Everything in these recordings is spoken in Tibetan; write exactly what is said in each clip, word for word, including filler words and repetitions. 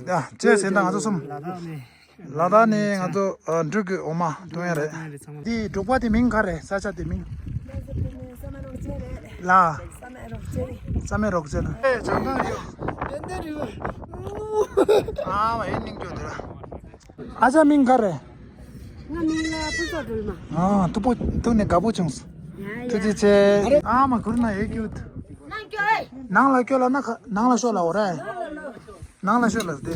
ཡ་ཅེས་ཟེར་ན་ང་ཚོ་གསུམ། ལ་དྭགས་ནས། ལ་དྭགས་ནས་ང་ཚོ་ཨ་འབྲུག་གི་འོ་མ་འཐུང་ཡ་རེད། འདི་འབྲོག་པ་དེ་མིང་ག་རེད། ས་ཆ་དེ་མིང་། ལ། ས་མེད་རོགས་ཅན། ས་མེད་རོགས་ཅན། ཨེ་བྱང་ཐང་རིའུ། ཏན་ཏན་རིའུ། ཨ་མ་ཨེ་སྙིང་རྗེ་འདི་ར། ཨ་ཅག་མིང་ག་རེད། ང་མིང་ལ་ཕུན་ཚོགས་སྒྲོལ་མ། ཨ་ཐུག་པོ་ཐུག་ནས་དགའ་པོ་བྱུང་། ཡ་ཡ། ཐུགས་རྗེ་ཆེ། ཨ་མ་ཁུར་ན་ཨེ་ཀྱུ། ནང་ལ་སྐྱོད་ལ་ན་ཁ་ནང་ལ་ཤོག་ལ་འོ་ར། ནང་ལ་ཤོག་ལ་དེ།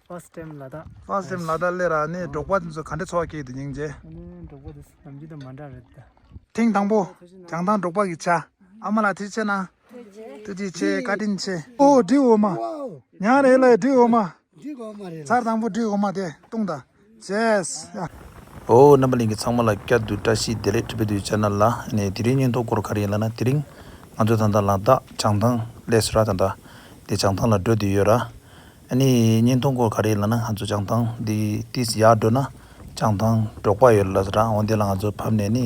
First time ལ་དྭགས། First time ལ་དྭགས་སླེབས་ར་ནི་འབྲོག་པ་དེ་ཚོ་ག་འདྲ་ཚོར་བ་སྐྱེས་འདུག་སྙིང་རྗེ། ཨ་ནི་འབྲོག་པ་དེ་ཚོ་ནམ་རྒྱུན་དང་མ་འདྲ་རེད་ད། ཐེངས་དང་པོ་བྱང་ཐང་འབྲོག་པ་གི་ཆ། ཨ་མ་ལགས་ཐུགས་རྗེ་ཆེ་གནང་། ཐུགས་རྗེ་ཆེ། བཀའ་དྲིན་ཆེ། ཨོ་འབྲི་འོ་མ། ཉག་རེད་ལ་འབྲི་འོ་མ། འབྲི་འོ་མ་རེད། ཚར་དང་པོ་འབྲི་འོ་མ་དེ་བཏུང་ད། ཅེས། ཨོ་རྣམ་པ་ལྷན་རྒྱས་ཚང་མ་ལ་བསྐྱར་དུ་བཀྲ་ཤིས་བདེ་ལེགས། ཊི་བི་དུ་ཆེ་ནལ་ལ་ནས་དེ་རིང་བརྙན་ཐུང་སྐོར་ག་རེ་ཡིན་ལབ་ན། དེ་རིང་ང་ཚོ་ད་ལྟ་ལ་དྭགས་བྱང་ཐང་སླེབས་སོང་ར། ད་ལྟ་དེ་བྱང་ཐང་ལ་འགྲོ་བསྡད་ཡོད་ར། ཨ་ནི་བརྙན་ཐུང་སྐོར་ག་རེ་ཡིན་ལབ་ན། ང་ཚོ་བྱང་ཐང་འདི་ཏིས་ཡར་འགྲོ་ན་བྱང་ཐང་འབྲོག་པ་ཡོད་ལབ་ཟེར་ར། འོ་འདི་ལ་ང་ཚོ་ཕབ་ནས་ནི་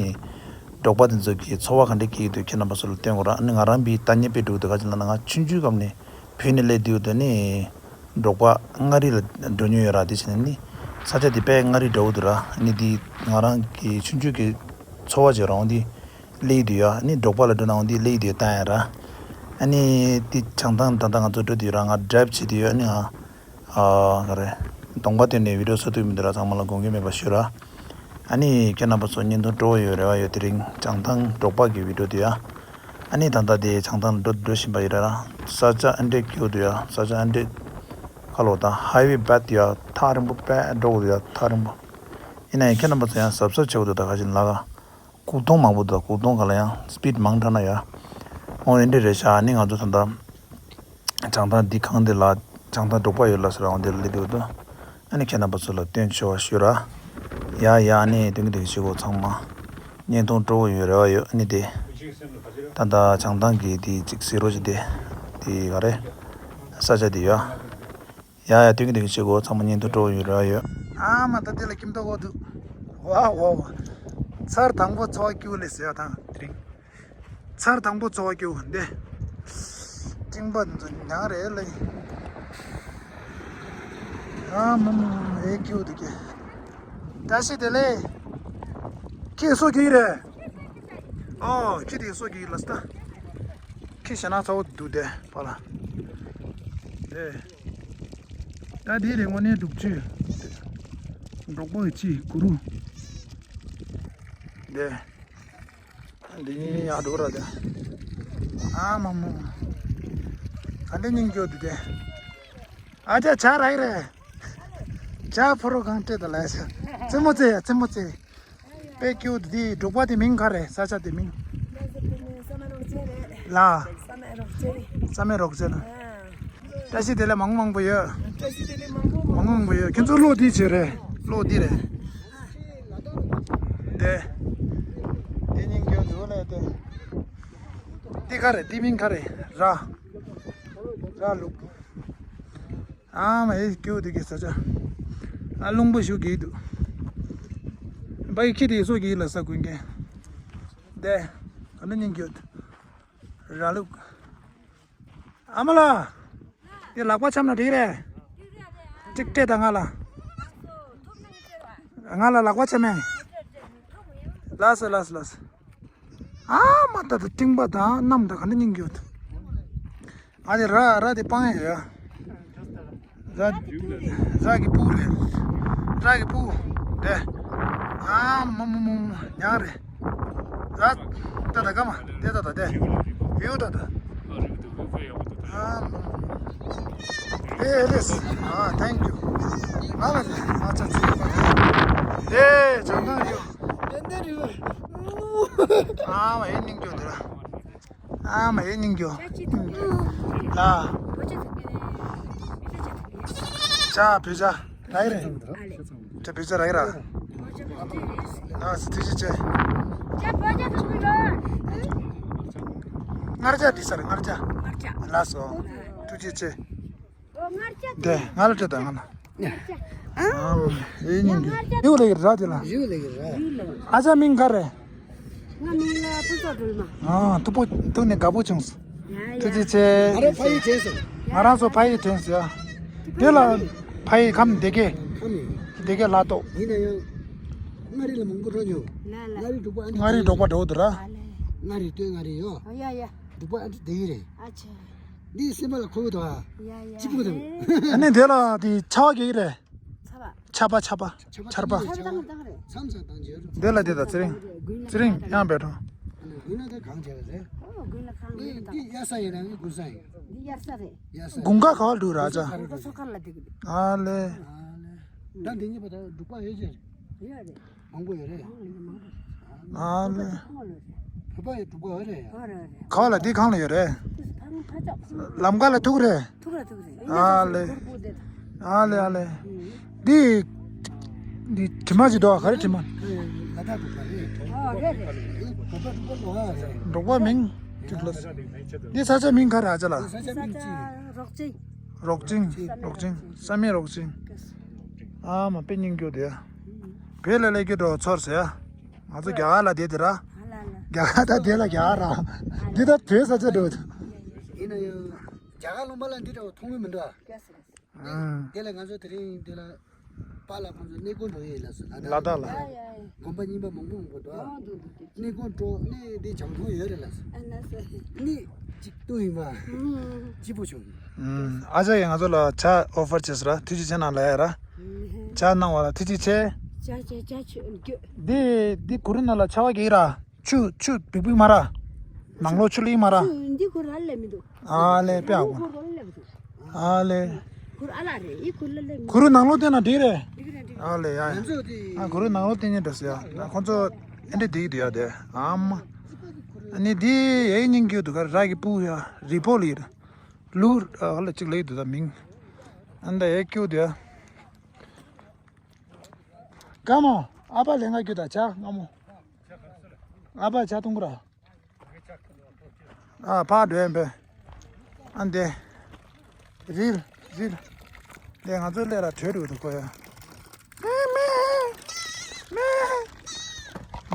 འབྲོག་པ་དེ་ཚོ་གི་འཚོ་བ་ག་འདྲ་སྐྱེལ་གྱི་འདུག་ཁྱེད་རྣམ་པ་ཚོ་ལ་སྟོན་དགོས་ར། ཨ་ནི་ང་རང་བི་ཏ་ཉེ་པའི་འགྲོ་གི་འདུག་ག་ཅི་ལབ་ན་ང་ཆུང་ཆུང་སྐབས་ནས་བོད་ནས་སླེབས་དུས་དེ་ནི་འབྲོག་པ་མངའ་རིས་ལ་འགྲོ་མྱོང་ཡོད་ར། དེ་བྱས་ནས་ནི་ས་ཆ་དེ་དཔེ་མངའ་རིས་འདྲ་བོ་འདུག་ར། ཨ་ནི་འདི་ང་རང་གི་ཆུང་ཆུང་གི་འཚོ་བ་བྱེད་རང་འདི་སླེབས་དུས་ཡ། ཨ་ནི་འབྲོག་པ་ལ་འགྲོ་ན་འོ་འདི་སླེབས་དུས་ཡ་བཏང་ཡ་ར། ཨ་ནི་འདི་བྱང་ཐང་ད་ལྟ་ང་ཚོ་འགྲོ་དུས་ར། ང་ཌ་རའིབ་བྱེད་དུས་ཡ། ཨ་ནི་ང་ཨ་ག་རེ་གདོང་པ་སྟོན་ནས་བི་ཌིའོ་བཟོ་ཐུབ་མི་འདུག་ར། ཚང་མ་ལ་དགོངས་འགལ་མེད་པ་ཞུ་ར། ཨ་ནི་ཁྱེད་རྣམ་པ་ཚོ་བརྙན་ཐུང་སྤྲོ་བོ་ཡོད་རེ་བ་ཡོད། དེ་རིང་བྱང་ཐང་འབྲོག་པ་གི་བི་ཌིའོ་དེ་ཡ། ཨ་ནི་ད་ལྟ་དེ་བྱང་ཐང་ལ་འགྲོ་འགྲོ་བཞིན་པ་ཡིན་ར། ས་ཆ་ཨ་འདྲས་སྐྱིད་པོ་འདུག་ཡ། ས་ཆ་ཨ་འདྲས་ཁ་ལོ་དང་ཧའི་ཝེ་རྦད་དེ་ཡ་ཐག་རིང་པོ་དཔེ་འགྲོ་དགོས་འདུག་ཡ། ཐག་རིང་པོ། ཡིན་ན་ཡང་ཁྱེད་རྣམ་པ་ཚོ་ཡང་གཟབ་གཟབ་བྱེད་དགོས་འདུག་ད་ག་ཅིག་ལ་ག་ལྐུགས་ཐོང་མང་པོ་འདུག་ལྐུགས་ཐོང་ག་ལ་ཡང་སི་པིཌ་མང་དྲགས་ན་ཡ། འོ་ཨེ་འདྲས་རེད་ཤག་ཨ་ནི་ང་ཚོ་ད་ལྟ་བྱང་ཐང་འདི་གང་འདི་ལ་བྱང་ཐང་འབྲོག་པ་ཡོད་ལ་ཟེར་འོ་འདི་ལ་སླེབས་འདུག་ཨ་ནི་ཁྱེད་རྣམ་པ་ཚོ་ལ་སྟོན་ཆོག་པ་ཞུ་ར། ཡ་ཡ། ཨ་ནི་སྟོན་གི་སྟོན་གི་བྱེད་གོ་ཚང་མ། བརྙན་ཐུང་སྤྲོ་བོ་ཡོད་རེ་བ་ཡོད། ཨ་ནི་དེ་ད་ལྟ་བྱང་ཐང་གི་དེ་ཅིག་ཟེར་རོ་ཅིག་དེ་དེ་ག་རེ་ས་ཆ་དེ་ཡོད། ཡ་ཡ། སྟོན་གི་སྟོན་གི་བྱེད་གོ་ཚང་མ། བརྙན་ཐུང་སྤྲོ་བོ་ཡོད་རེ་བ་ཡོད། ཨ་མ་ད་དེ་ལ་ཁྱིམ་ཐོག་གོ་འདུག་ཝ་ཝ་ཝ། ཚར་དང་པོ་འཚོ་བ་སྐྱིད་པོ་སླེབས་ཟེར་བ་དང་དེ་རིང་། ཚར་དང་པོ་འཚོ་བ་སྐྱིད་པོ་འདི། སྤྲིན་པ་འདི་ཚོ་ཉག་རེད་ལེ། ཨ་མ་མ་མ་ཨེ་སྐྱིད་པོ་འདུག་གི། བཀྲ་ཤིས་བདེ་ལེགས། ཁྱེད་སོ་གི་རེད། ཨོ་ཁྱེད་དེ་སོ་གི་ལ་སྟ། ཁྱེད་ཞེ་ན་ཚ་བོ་འདུག་དེ་པ་ལ། དེ། ད་དེ་རེད་དངོས་གནས་སྒྲུབ་བྱེད། འབྲོག་པ་གི་ཅི་གུ་རུ། དེ། འདི་ཡར་འགྲོ་ར་དེ། ཨ་མ་མ། ག་འདྲ་སྙིང་རྗེ་འདུག་དེ། ཨ་ཅག་ཇ་རག་རེད། ཇ་ཕོ་རོ་གང་སྤྲད་ད་ལ་ཡ་ཤ། རྩེད་མོ་རྩེ་ཡ་རྩེད་མོ་རྩེ། དཔེ་སྐྱིད་འདུག་དེ་འབྲོག་པ་དེ་མིང་ག་རེད། ས་ཆ་དེ་མིང་། ལ། ས་མེད་རོགས་ཅན། བཀྲ་ཤིས་བདེ་ལེགས་མང་པོ་མང་པོ་ཡོད། བཀྲ་ཤིས་བདེ་ལེགས་མང་པོ་མང་པོ་མང་པོ་ཡོད། ཁྱེད་ཚོ་གློག་འདི་བྱེད་རེད། གློག་འདི་རེད། དེ། དེ་སྙིང་རྗེ་འདུག་ལས་དེ། འདི་ག་རེ་འདི་མིང་ག་རེ་ར། ར་ལུག་ཨ་མ་ཨེ་སྐྱིད་འདུག་གི་ས་ཆ། ཨ་རླུང་པོ་ཞུ་གི་འདུག་བའི་ཁྱི་དེ་སོ་གི་ལ་ས་ཀུན་ཀན། དེ། ག་ནི་སྙིང་རྗེ་འདུག་ར་ལུག་ཨ་མ་ལགས། འདི་ལག་པ་འཆམ་ན་འགྲིག་རེད། གཅིག་སྤྲད་དང་ང་ལ། ང་ལ་ལག་པ་འཆམ་མེད། ལགས་སོ་ལགས་སོ་ལགས་སོ། ཨ་མ་ད་ད་སྤྲིན་པ་དང་གནམ་དང་ག་འདྲ་སྙིང་རྗེ་ཡོད། ཨ་དེ་ར་ར་དེ་སྤང་ཡ་ཡོད། ར། ར་གི་སྤུ་རེད། ར་གི་སྤུ། དེ། ཨ་མ་མ་མ་མ་ཉག་རེད། ར། ད་ད་ག་མ་དེ་ད་ད་དེ། ཡོད་ད་ད། ཨ་མ་མ་མ། དེ་ཨེ་ལེས། ཨ་thank you། ང་ལ་ཨ་ཅག་ཚིག་པ་རེད། དེ་བྱང་ཐང་རིའུ། ཏན་ཏན་རིའུ། ཨ་མ་ཨེ་སྙིང་རྗེ་འདི་ར། ཨ་མ་ཨེ་སྙིང་རྗེ། ལ། ཅ་བོད་ཅ་རག་རེད། ཅ་བོད་ཅ་རག་ར། ལ་སི་ཐུགས་རྗེ་ཆེ། མངར་ཅ་འདི་སར་མངར་ཅ། ལགས་སོ། ཐུགས་རྗེ་ཆེ། དེ་ང་ལ་སྤྲད་དང་ང་ལ། ཨ་ཨེ་སྙིང་རྗེ། ཡུ་ལེ་གི་ར་དེ་ལ། ཡུ་ལེ་གི་ར། ཨ་ཅག་མིང་ག་རེད། ང་མིང་ལ་ཕུན་ཚོགས་སྒྲོལ་མ། ཨ་ཐུག་པོ་ཐུག་ནས་དགའ་པོ་བྱུང་། ཡ་ཡ། ཐུགས་རྗེ་ཆེ། ང་རང་ཕ་ཡུལ་དྲན་སོང་། ང་རང་ཚོ་ཕ་ཡུལ་དྲན་སོང་ཡ། དེ་ལ་ཕ་ཡི་ཁམས་སྡེ་དགེ། ཁམས་ཡིན། སྡེ་དགེ་ལ་ཏོག་ཡིན་ན་ཡང་མངའ་རིས་ལ་མང་པོ་འགྲོ་མྱོང་། ལ་ལ། མངའ་རིས་འབྲོག་པ་ཨ་འདྲ། མངའ་རིས་འབྲོག་པ་འགྲོ་འདུག་ར། ཨ་ལེ། མངའ་རིས་སྟོད་མངའ་རིས་ཡོ། ཨ་ཡ་ཡ། འབྲོག་པ་ཨ་འདྲ་དེ་ཡིན་རེད། ཨ་ཆེ། འདི་སེམས་པ་ལ་འཁོར་གི་འདུག་ཨ། ཡ་ཡ། སྐྱིད་པོ་འདུག་ཨ་ནི་དེ་ལ་དེ་ཆར་པ་ག་གི་རེད། ཚ་བ། ཆར་པ་ཆར་པ། ཆར་པ། ཆར་པ་བཏང་རེད། མཚམས་མཚམས་བཏང་རྗེས་རུ། འདི་ལ་དེ་དང་ཚེ་རིང་། ཚེ་རིང་དབྱངས་པས་འགྲོ། དགུན་ལ་དེ་གང་བྱས་རེད། ཨོ་དགུན་ལ་གང་ནི་ཡིན་དང་། འདི་དབྱར་ས་ཡིན་ན་ནི་དགུན་ས་ཡིན། འདི་དབྱར་ས་རེད། དབྱར་ས། དགུན་ཁ་ག་བ་འདུག་ར་ཅག་དགུན་ཁ་སོ་ཁ་ལ་དེ་གི། ཨ་ལེ། ཨ་ལེ། ད་འདི་གཉིས་པ་ད་འབྲོག་པ་ཡོད་ཅེ། ཡོད་རེད། མང་པོ་ཡོད་རེད། མང་པོ་ཡོད་མང་པོ། ཨ་ལེ། བོད་པ་ཡི་འབྲོག་པ་ཡོད་རེད་ཡ། ཡོད་རེད་ཡོད་རེད། ག་བ་ལ་འདི་གང་ལ་ཡོད་རེད། ཕ་རོང་ཕ་ཅག་ལམ་ཁ་ལ་ཐུག་རེད། ཐུག་ར་ཐུག་རེད། ཨ་ལེ། ཨ་ལེ་ཨ་ལེ། འདི། འདི་དྲི་མ་ཅིག་འདུག་ག་རེ་དྲི་མ། ལ་དྭགས་འབྲོག་པ་རེད། ཨ་རེད་རེད། འབྲོག་པ་འབྲོག་པ་ལོ་ཨ་རེད། འབྲོག་པ་མིང་། ཅིག་ལ། འདི་ས་ཆ་མིང་ག་རེ་ཨ་ཅག་ལ། ས་ཆ་མིང་ཅི། རོགས་ཅིང་། རོགས་ཅིང་། རོགས་ཅིང་། ས་མིང་རོགས་ཅིང་། ཨ་མ་དཔེ་སྙིང་རྗེ་འདུག་ཡ། བོད་ལ་སླེབས་རྒྱུ་འགྲོ་ཚོར་ཟེར་ཡ། ང་ཚོ་རྒྱ་གར་ལ་བསྡད་དེ་ར། རྒྱ་གར་ད་དེ་ལ་རྒྱ་གར་ར། འདི་ད་བོད་ས་ཆ་འགྲོ། ཡིན་ན་ཡང་རྒྱ་གར་ལུང་པ་ལ་འདི་འདྲ་བ་མཐོང་གི་མི་འདུག་ཨ། ཨང་། དེ་ལ་ང་ཚོ་དེ་རིང་དེ་ལ་པཱ་ལགས་ཁོང་ཚོ་གནས་སྐོར་འགྲོ་ཡས་ལ་སོ་ལ་དྭགས་ལ། དགོན་པ་རྙིང་པ་མང་པོ་མང་པོ་འདུག་ཨ། གནས་སྐོར་འགྲོ་གནས་དེ་བྱང་ཐང་ཡོད་རེད་ལ་སོ། གནས་གཅིག་ཏུ་ཡིན་པ། སྐྱིད་པོ་བྱུང་། ཨང་། ཨ་ཅག་གིས་ང་ཚོ་ལ་ཇ་ཨོ་ཕར་བྱས་སོང་ར། ཐུགས་རྗེ་ཆེ་གནང་ལབ་ཡ་ར། ཇ་གནང་བ་ལ་ཐུགས་རྗེ་ཆེ། ཇ་ཇ་ཇ་ཆུ་རྒྱུ། འདི་འདི་གུ་རུ་ནང་ལ་ཆར་པ་ག་གི་ར། ཆུ་ཆུ་བིག་བིག་མ་ར། ནང་ལོགས་ཆུ་ལིག་མ་ར། ཆུ་འདི་གུ་ར་ལ་མི་འདུག་ཨ་ལེ་དཔེ་ཨ་གོ། གུ་ར་ལ་མི་འདུག་ཨ་ལེ། གུ་ར་ཨ་ལ་རེད། ཨི་གུ་ར་ལ་མི་འདུག་གུ་རུ་ནང་ལོགས་བསྟན་ན་འགྲིག་རེད། འགྲིག་རེད་འགྲིག་ཨ་ལེ་ཡ་ཡ། ང་ཚོ་དེ། ཨ་གུ་རུ་ནང་ལོགས་བསྟན་ཉན་འགྲོ་ཟེར་ཡ། ང་ཁོང་ཚོ་ཨེ་འདྲ་བསྡད་ཀྱི་འདུག་ཡ་དེ། ཨ་མ། ཨ་ནི་འདི་ཡའི་སྙིང་རྒྱུ་འདུག་ག་ར་གི་སྤུ་ཡ་རི་པོ་ལི་ར། ལུག་ཨ་ལ་གཅིག་ལེགས་འདུག་ད་མིང་། ཨ་ནི་ད་ཡའི་སྐྱུག་འདུག་ཡ། ཀ་མོ། ཨ་ཕ་ལས་ང་རྒྱུ་ད་ཆ་ང་མོ། ཨ་ཕ་ཆ་ཐུང་གུ་ར། ཨ་ཕ་འགྲོ་ཡན་པས། ཨ་འདེ། རིལ་རིལ། འདེ་ང་ཚོའི་ལས་ལ་བྲོས་འགྲོ་འདུག་གོ་ཡ། མེ་མེ། མེ།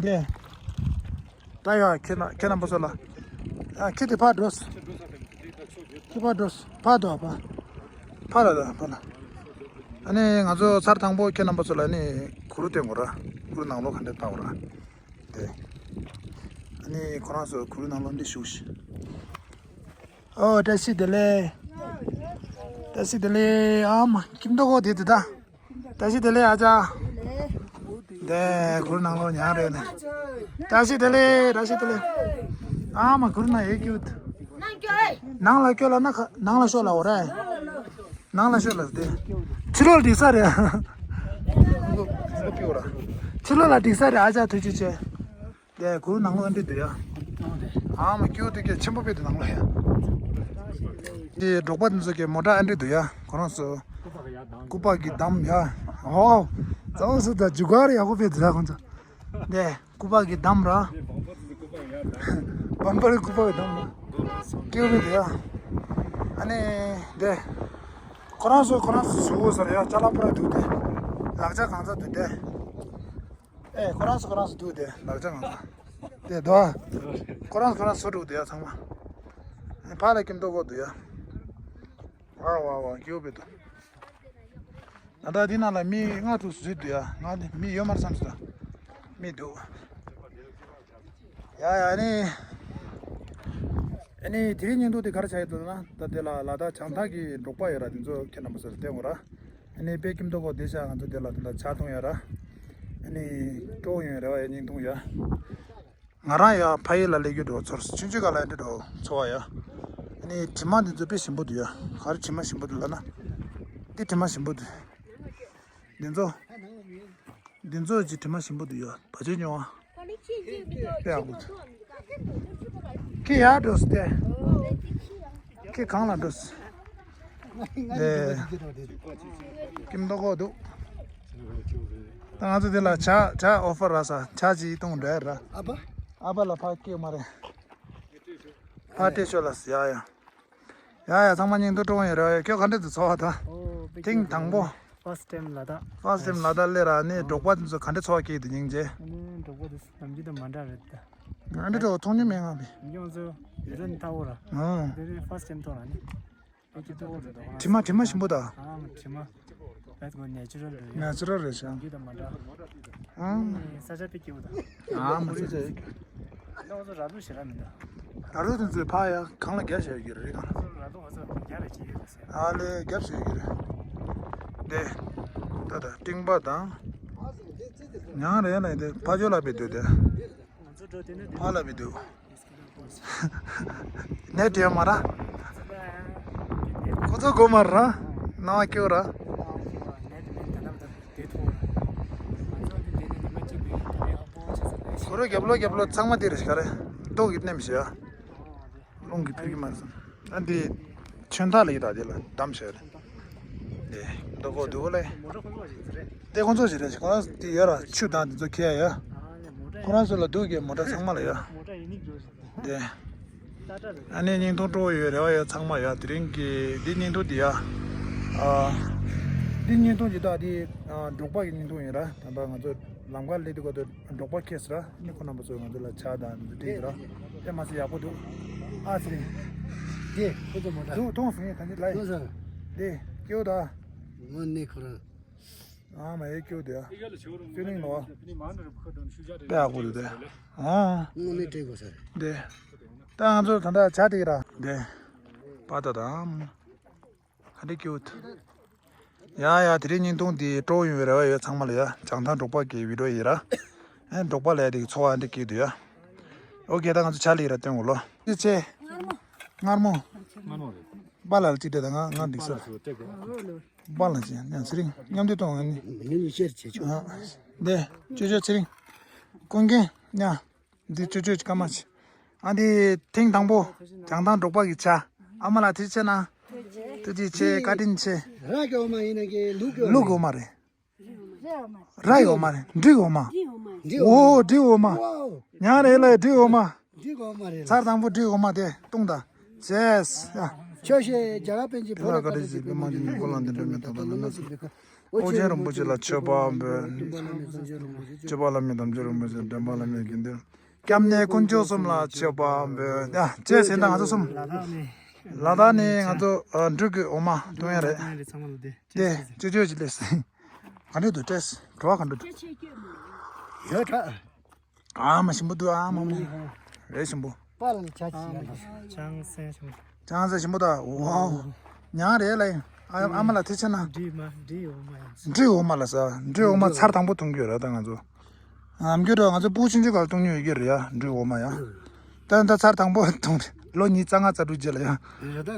འདེ། ད་ཡ་ཁྱེད་ན་ཁྱེད་རྣམ་པ་ཚོ་ལ། ཨ་ཁྱེད་དེ་ཕར་འགྲོ། ཁྱེད་ཕར་འགྲོ། ཕར་དོ་ཕ། ཕར་ལ་དོ་ཕར་ལ། ཨ་ནི་ང་ཚོ་ཚར་དང་པོ་ཁྱེད་རྣམ་པ་ཚོ་ལ་ནི་གུ་རུ་སྟོན་དགོས་ར། གུ་རུ་ནང་ལོགས་ག་འདྲ་ལྟ་བ་ར། དེ། ཨ་ནི་ཁོ་རང་ཚོ་གུ་རུ་ནང་ལོགས་འདི་བཞུགས་ཤིག་ཨོ་བཀྲ་ཤིས་བདེ་ལེགས། བཀྲ་ཤིས་བདེ་ལེགས། ཨ་མ་ཁྱིམ་ཐོག་གོ་དེ་དེ་ད། བཀྲ་ཤིས་བདེ་ལེགས་ཨ་ཅག་དེ་གུ་རུ་ནང་ལོགས་ཉག་རེད་ནས། བཀྲ་ཤིས་བདེ་ལེགས། བཀྲ་ཤིས་བདེ་ལེགས། ཨ་མ་གུ་རུ་ནང་ཡེ་ཀྱུ། ནང་ལ་སྐྱོད་ལ་ན་ཁ་ནང་ལ་ཤོག་ལ་འོ་ར། ནང་ལ་ཤོག་ལ་དེ། ཕྱི་ལོགས་འགྲིག་ས་རེད། ཕྱི་ལོགས་ལ་འགྲིག་ས་རེད་ཨ་ཅག་ཐུགས་རྗེ་ཆེ། དེ་གུ་རུ་ནང་ལོགས་འགྲིག་འདུག་ཡ། ཨ་མ་ཀྱུ་དེ་གས་ཆེན་པོ་དཔེ་དེ་ནང་ལོགས་ཡ། དེ་འབྲོག་པ་དེ་ཚོ་གས་མོ་ཊ་ཨ་འགྲིག་འདུག་ཡ། ཁོ་རང་ཚོ་སྐུ་པར་གྱི་འདམ་ཡ། ཨོ། ཙའོ་སུ་ད་ཇུ་གར་ཡག་པོ་དཔེ་དེ་ད་ཁོ་ཚོ། དེ། སྐུ་པར་གྱི་འདམ་ར། བམ་པར་སྐུ་པར་གྱི་འདམ་ར། སྐྱེ་བོ་དེ་ཡ། ཨ་ནི་དེ། ཁོ་རང་ཚོ་ཁོ་རང་ཚོ་བཟོ་དགོས་ས་རེད་ཡ། ཅ་ལག་པུ་ར་འདུག་དེ། ལག་ཆ་གང་ཚ་འདུག་དེ། ཨེ་ཁོ་རང་ཚོ་ཁོ་རང་ཚོ་འདུག་དེ་ལག་ཆ་གང་ཚ། དེ་དོ། ཁོ་རང་ཚོ་ཁོ་རང་ཚོ་འདུག་དེ་ཡ་ཚང་མ། ཨེ་ཕ་ལ་ཀིམ་ཏོ་གོ་འདུག་ཡ། ཝ་ཝ་ཝ་སྐྱེ་བོ་དཔེ་འདུག་ད་ལྟ་འདི་ནང་ལ་མི་ལྔ་དྲུག་ཙམ་ཞིག་འདུག་ཡ། ང་ནི་མི་ཡོད་མ་རེད་བསམ་སོང་། མི་འདུག་ཡ་ཡ་ནི། ཨ་ནི་དེ་རིང་བརྙན་ཐུང་དེ་ག་རེ་ཆགས་ཡོད་འདུག་ན། ད་དེ་ལ་ལ་དྭགས་བྱང་ཐང་གི་འབྲོག་པ་ཡོད་ར། དེ་ཚོ་ཁྱེད་རྣམ་པ་ཚོར་བསྟན་དགོས་ར། ཨ་ནི་དཔེ་ཀུན་ཏོ་གོ་བདེ་ཤག་ང་ཚོ་དེ་ལ་ད་ལྟ་ཇ་འཐུང་ཡོད་ར། ཨ་ནི་སྤྲོ་ཡོང་རེ་བ་ཡོད། བརྙན་ཐུང་ཡ། ང་རང་ཡང་ཕ་ཡུལ་ལ་སླེབས་རྒྱུ་འགྲོ་ཚོར་ཆུང་ཆུང་སྒང་ལ་ཡང་འདྲ་འགྲོ་ཚོར་བ་ཡ། ཨ་ནི་དྲི་མ་འདི་ཚོ་དཔེ་ཞིམ་པོ་འདུག་ཡ། ག་རེ་དྲི་མ་ཞིམ་པོ་འདུག་ལབ་ན། འདི་དྲི་མ་ཞིམ་པོ་འདུག་འདི་ཚོ། འདི་ཚོ་ཅིག་དྲི་མ་ཞིམ་པོ་འདུག་ཡ། བ་ཅོ་ཉོ་བ། དཔེ་ཡག་པོ་འདུག་ཁྱེད་ཡར་འགྲོ་སྟེ། ཁྱེད་གང་ལ་འགྲོ་སི། ལས། ཀིམ་ཏོ་གོ་འདུག་ད་ང་ཚོ་དེ་ལ་ཇ་ཇ་ཨོ་ཕར་རག་ས། ཇ་ཅིག་བཏུང་འགྲོ་ཡ་ར། ཨ་ཕ། ཨ་ཕ་ལ་ཕར་སྐྱེལ་མ་རེད། ཕར་སྤྲད་ཤོག་ལ་ཟེར་ཡ་ཡ། ཡ་ཡ་ཚང་མ་སྙིང་ཐག་སྤྲོ་ཡ་རེད། ཁྱོད་ག་འདྲ་འདུག་ཚོར་བ་ད། ཨོ་དཔེ་ཐེངས་སྐྱིད་དང་པོ། ཕར་སི་ཊེམ་ལ་དྭགས། ཕར་སི་ཊེམ་ལ་དྭགས་སླེབས་ར། ནི་འབྲོག་པ་དེ་ཚོ་ག་འདྲ་ཚོར་བ་སྐྱེས་འདུག་སྙིང་རྗེ། ཨ་ནི་འབྲོག་པ་དེ་ཚོ་ནམ་རྒྱུན་དང་མ་འདྲ་རེད་ད། ཨ་འདྲ་འགྲོ་མཐོང་མྱོང་མེད་ང་བི། ཡོངས་སུ་ཡོད་ཚད་ནི་ལྟ་བུ་ར། ཨ། དེ་རིང་ཕར་སི་ཊེམ་ཐོག་ལ་ནི། དྲི་མ་དྲི་མ་ཞིམ་པོ་དང་། ཨ་མ་དྲི་མ། བས་གོ་ནེ་ཅུ་རལ་རེད། ནེ་ཅུ་རལ་རེད་ཤག་རྒྱུ་དང་མ་འདྲ། ཨང་། ས་ཆ་པི་སྐྱིད་པོ་དང་། ཨ་མ་རེད་རེད། ད་ང་ཚོ་ར་ལུག་ཞེ་དྲག་མི་འདུག་ར་ལུག་དེ་ཚོས་ཕ་ཡ་གང་ལ་རྒྱ་བྱས་ཡོད་ཀྱི་རེད་གང་། ང་ཚོ་ར་ལུག་ང་ཚོ་རྒྱ་རེ་བྱེད་ཡོད་རེད་ཟེར། ཨ་ལེ་རྒྱ་བྱས་ཡོད་ཀྱི་རེད། དེ། ད་ད་སྤྲིན་པ་དང་། ཉང་རེད་ལ་དེ་ཕ་ཇོ་ལ་བི་དུ་དེ། ང་ཚོ་འགྲོ་དེ་ནས་དེ། ཕ་ལ་བི་དུ། ནས་དྲན་མ་ར། ཁོ་ཚོ་གོ་མ་ར། ནང་སྐྱོ་ར། ཁོ་རོ་རྒྱབ་ལོ་རྒྱབ་ལོ་ཚང་མ་དེ་རེད་ཤག་རེད། རྡོ་གི་མནན་ཤག་རླུང་གིས་ཕུད་ཀྱི་མ་སོང་། ཨ་འདི་ཆོན་ཐག་ལ་ཡི་དྭགས་དེ་ལ་བསྡམས་བྱས་རེད། དེ་རྡོ་ཁོག་འདུག་ལེ། དེ་ཁོང་ཚོ་ཞིག་རེད། ཁོ་རང་དེ་ཡོད་ར་ཆུ་དང་དེ་ཚོ་ཁྱེར་ཡ་ཡ། ཁོ་རང་ཚོ་ལ་འདུག་གི་མོ་ཊ་ཚང་མ་ལ་ཡ། དེ། ཨ་ནི་བརྙན་ཐུང་སྤྲོ་བོ་ཡོད་རེ་བ་ཡོད་ཚང་མ་ཡ། དེ་རིང་གི་འདི་བརྙན་ཐུང་འདི་ཡ། ཨ། འདི་བརྙན་ཐུང་འདི་དག་འདི་ཨ་འབྲོག་པ་གི་བརྙན་ཐུང་ཡིན་ར། ད་ལྟ་ང་ཚོ་ལམ་ཁ་སླེབས་དུས་སྐབས་དུ་འབྲོག་པ་ཁེས་ར། ནི་ཁོ་རྣམ་པ་ཚོས་ང་ཚོ་ལ་ཇ་དང་འདི་སྤྲད་ཀྱི་ར། དེ་མ་ཟད་ཡག་པོ་འདུག་ཨ་ཚེ་རིང་། འདི་ཁོ་ཚོ་མོ་ཊ་འདུག་མཐོང་སོང་ངས་ད་འདི་ལ་ཡིན། འདི་སྐྱེའུ་ད། ང་ནི་ཁོ་རང་། ཨ་མ་ཡེ་སྐྱོ་དེ་ཨ། ཚེ་རིང་ལོ། དཔེ་ཡག་པོ་འདུག་དེ། ཨ། དངོས་གནས་སྤྲད་དགོས་ས་རེད། དེ། ད་ང་ཚོ་ད་ལྟ་བྱ་དེ་ར། དེ། པ་ཏ་དང་། ག་འདྲ་སྐྱོ། ཡ་ཡ་དེ་རིང་བརྙན་ཐུང་འདི་སྤྲོ་ཡོང་བའི་རེ་བ་ཡོད་ཚང་མ་ལ་ཡ། བྱང་ཐང་འབྲོག་པ་གི་བི་ཌིའོ་ཡིན་ར། ཨེ་འབྲོག་པ་ལ་ཡ་དེ་གི་འཚོ་བ་འདི་སྐྱིད་འདུག་ཡ། ཨོ་ཀེ་ད་ང་ཚོ་ཆ་ལི་ར་སྟོན་གོ་ལོ། ཅི་ཆེ། མངར་མོ། མངར་མོ་རེད། པཱ་ལགས་ལ་གཅིག་སྤྲད་དང་ང་ང་འགྲིག་ས་རེད། པཱ་ལགས་ཀྱིས་ཡང་ཚེ་རིང་མཉམ་དུ་གཏོང་ང་ནི། ངས་ནི་ཤེར་བྱེད་ཆོག་ཨ། འདི་ཅོ་ཅོ་ཚེ་རིང་། ཀུན་མཁྱེན་ཡ། འདི་ཅོ་ཅོ་སྐར་མ་ཆེ། ཨ་འདི་ཐེངས་དང་པོ་བྱང་ཐང་འབྲོག་པ་གི་ཇ། ཨ་མ་ལགས་ཐུགས་རྗེ་ཆེ་གནང་། ཐུགས་རྗེ་ཆེ། བཀའ་དྲིན་ཆེ། ར་གི་འོ་མ་ཡིན་ན་གི་ལུག་གི་འོ་མ་ལུག་གི་འོ་མ་རེད། ར་ཡི་འོ་མ་རེད། འབྲི་གི་འོ་མ། འབྲི་འོ་མ། འོ་འབྲི་འོ་མ། ཝའོ། ཉང་རེད་ལ་འབྲི་འོ་མ། འབྲི་འོ་མ་རེད་ལ། ཚར་དང་པོ་འབྲི་འོ་མ་དེ་བཏུང་དང་། ཅེས། ཡ། ཆོས་ཤེས་རྒྱ་གར་པཎ་ཆེན་དེ་ལ་བཀའ་དྲིན་ཆེ། པདྨ་འབྱུང་གནས་ཀུན་ལ་འདི་འདྲ་མེད་ཐོག་ལ་ལ་ན་སོ། ཨོ་རྒྱན་རིན་པོ་ཆེ་ལ་མཆོད་པ་འབུལ། སྤྱོད་པ་བླ་མེད་དམ་ཆོས་རིན་པོ་ཆེ། འདྲེན་པ་བླ་མེད་དགེ་འདུན། སྐྱབས་གནས་དཀོན་མཆོག་གསུམ་ལ་མཆོད་པ་འབུལ། ཡ། ཅེས་ཟེར་ད་ང་ཚོ་གསུམ། ལ་དྭགས་ནས་ང་ཚོ་འབྲུ་གི་འོ་མ་བཏུང་ཡ་རེད། ཚང་མ་ལ་དེ། དེ་ཅོ་ཅོ་ཅི་ལས། ག་འདྲ་འདུག་ཏེས། བྲོ་བ་ག་འདྲ་འདུག་ཡོད་ད། ཨ་མ་ཞིམ་པོ་འདུག་ཨ་མ་མ། རེད་ཞིམ་པོ། པཱ་ལགས་ནི་ཇ་ཅིག་ཡ་ལ། ཅང་སེ་ཞིམ་པོ། ཅང་སེ་ཞིམ་པོ་ད། ཝའོ། ཉང་རེད་ལ་ཡིན། ཨ་ཨ་མ་ལགས་ཐུགས་རྗེ་ཆེ་གནང་། འབྲི་མ་འབྲི་འོ་མ་ཡིན། འབྲི་འོ་མ་ལ་ཟ། འབྲི་འོ་མ་ཚར་དང་པོ་འཐུང་གི་ཡོད་ར་ད་ང་ཚོ། ཨ་མ་གྱོད་ར་ང་ཚོ་ཕྲུ་གུ་ཆུང་ཆུང་སྒང་ལ་འཐུང་མྱོང་ཡོད་ཀྱི་རེད་ཡ་འབྲི་འོ་མ་ཡ། ད་ད་ཚར་དང་པོ་འཐུང་རེད། ལོ་ཉིས་རྩ་ལྔ་རྩ་དྲུག་རྗེས་ལ་ཡ།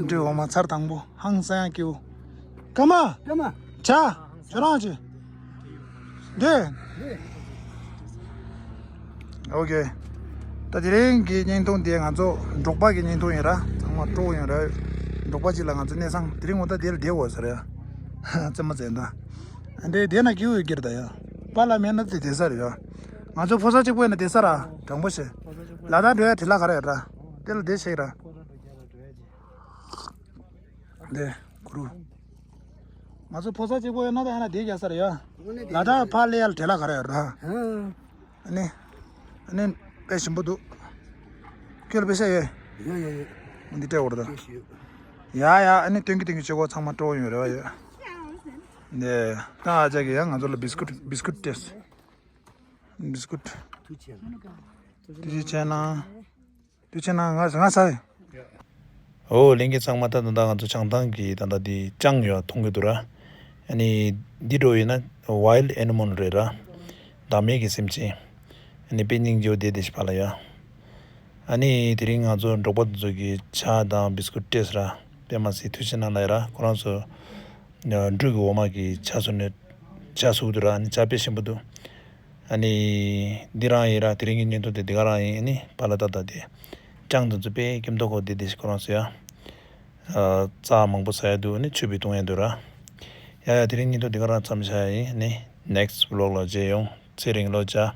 འབྲི་འོ་མ་ཚར་དང་པོ་ཧང་སང་ཡ་སྐྱིད་པོ། སྐར་མ། སྐར་མ། ཇ། ཁྱོད་རང་ཅི། འདི། ཨོ་ཀེ། ད་དེ་རིང་གི་བརྙན་ཐུང་འདི་ང་ཚོ་འབྲོག་པ་གི་བརྙན་ཐུང་ཡིན་ར། ཚང་མ་སྤྲོ་པོ་ཡིན་ར། འབྲོག་པ་གཅིག་ལ་ང་ཚོ་གནས་ཚང་དེ་རིང་ངོ་ད་དེ་ལ་བསྡད་དགོས་ཟེར་ཡ། རྩེད་མོ་རྩེ་ད། འདི་བསྡད་ན་སྐྱིད་པོ་ཡོད་ཀྱི་རེད་ད་ཡ། པཱ་ལགས་མེད་ན་དེ་བསྡད་ས་རེད་ཡ། ང་ཚོ་ཕོ་གསར་གཅིག་པོ་ཡིན་ན་བསྡད་ས་ར། དྲང་པོ་བཤད། ལ་དྭགས་འགྲོ་ཡ་བྲེལ་བ་ག་རེ་ཡོད་ར། དེ་ལ་བསྡད་ཤེས་ར། འདི་གུ་རུ། ང་ཚོ་ཕོ་གསར་གཅིག་པོ་ཡོད་ན་ད་ཡང་ན་བསྡད་རྒྱག་ས་རེད་ཡ། ལ་དྭགས་ཕར་སླེབས་ཡ་ལ་བྲེལ་བ་ག་རེ་ཡོད་ར། ཨ་ནི། ཨ་ནི། དཔེ་ཞིམ་པོ་འདུག་ཁྱོད་ལ་པེ་ཤ་ཡོད། ཡོད་ཡོད་ཡོད། འདི་སྤྲད་འོར་ད། ཡ་ཡ་ཨ་ནི་སྟོན་གི་སྟོན་གི་ཆོས་གོ་ཚང་མ་སྤྲོ་ཡོང་རེ་བ་ཡོད། འདི། ད་ཨ་ཅག་གིས་ཡང་ང་ཚོ་ལ་བིས་ཀུད་བིས་ཀུད་སྤྲད། བིས་ཀུད། ཐུགས་རྗེ་ཆེ་གནང་། ཐུགས་རྗེ་ཆེ་གནང་། དུས་ཆེན་ན་ང་ང་ས། ཨོ་ལྷན་རྒྱས་ཚང་མ་ད་ད་ལྟ་ང་ཚོ་བྱང་ཐང་གི་ད་ལྟ་འདི་ཅང་ཡོད་མཐོང་གི་འདུག་ར། ཨ་ནི་འདི་འགྲོ་ཡིན་ན་ཝའིལ་ཨེ་ནི་མོལ་རེད་ར། བདག་མེད་ཀྱི་སེམས་ཅན། ཨ་ནི་དཔེ་སྙིང་རྗེ་བོ་བསྡད་བསྡད་ཤག་པཱ་ལགས་ཡ། ཨ་ནི་དེ་རིང་ང་ཚོ་འབྲོག་པ་དེ་ཚོ་གི་ཇ་དང་བིས་ཀུད་སྤྲད་ར། དཔེ་མ་སྲིད་ཐུགས་རྗེ་གནང་ལ་ཡ་ར། ཁོ་རང་ཚོ་འབྲུ་གི་འོ་མ་གི་ཇ་བཟོ་ནས་ཇ་བཟོ་གི་འདུག་ར། ཨ་ནི་ཇ་དཔེ་ཞིམ་པོ་འདུག་ཨ་ནི། འདི་རང་ཡིན་ར། དེ་རིང་གི་བརྙན་ཐུང་དེ་འདི་ག་རང་ཡིན། ཨ་ནི་པཱ་ལགས་ད་ལྟ་དེ། ཅང་དེ་ཚོ་དཔེ་སྐྱིད་མདོག་ཁ་པོ་བསྡད་བསྡད་ཤག་ཁོ་རང་ཚོ་ཡ། ཨ། རྩྭ་མང་པོ་ཟ་ཡ་འདུག་ཨ་ནི་ཆུ་བི་བཏུང་ཡ་འདུག་ར། ཡ་ཡ་དེ་རིང་བརྙན་ཐུང་འདི་ག་རང་མཚམས་བཞག་ཡ་ཡིན། ཨ་ནི་ནེགསི་ཝི་ལོག་ལ་མཇལ་ཡོང་། ཚེ་རིང་ལོ་བརྒྱ།